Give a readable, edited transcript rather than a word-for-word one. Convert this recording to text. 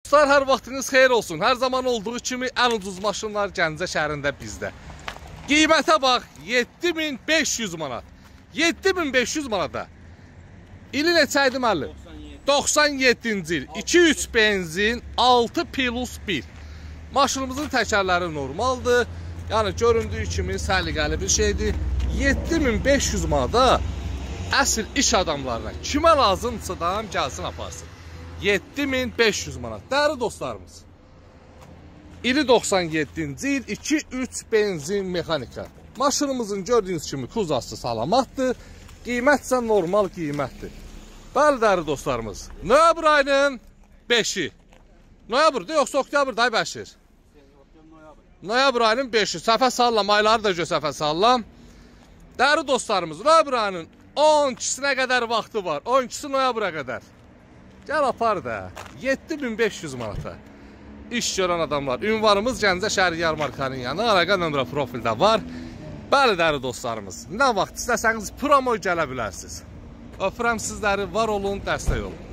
Dostlar, hər vaxtınız xeyir olsun. Hər zaman olduğu kimi ən ucuz maşınlar Gəncə şəhərində bizdə. Qiymətə bax, 7500 manat. 7500 manata. İli neçə idi müəllim? 97-ci il. 2-3 benzin, 6 plus 1. Maşınımızın təkərləri normaldır. Yəni göründüyü kimi səliqəli bir şeydir. 7500 manata əsl iş adamlarına kimə lazımsa da gəlsin aparsın. 7500 manat. Dəyərli dostlarımız, İli 97-ci il, 2-3 benzin mexanika. Maşınımızın gördüyünüz kimi kuzası salamatdır. Qiymət isə normal qiymətdir. Bəli, dəyərli dostlarımız, noyabr ayının 5-i. Noyabrdır, yoxsa oktyabr day Bəşir? Noyabr ayının 5-i. Səhvə sallam, ayları da səhvə sallam. Dəyərli dostlarımız, noyabr ayının 12-sinə qədər vaxtı var. 12-si noyabra qədər. Gəl apar da, 7500 manata. İş görən adamlar. Ünvanımız Gəncə şəhəri Yarmarkanın yanı. Əlaqə nömrə profildə var. Bəli, dəyərli dostlarımız, nə vaxt istəsəniz promoy gələ bilərsiniz. Öpürəm sizləri, var olun, dəstək olun.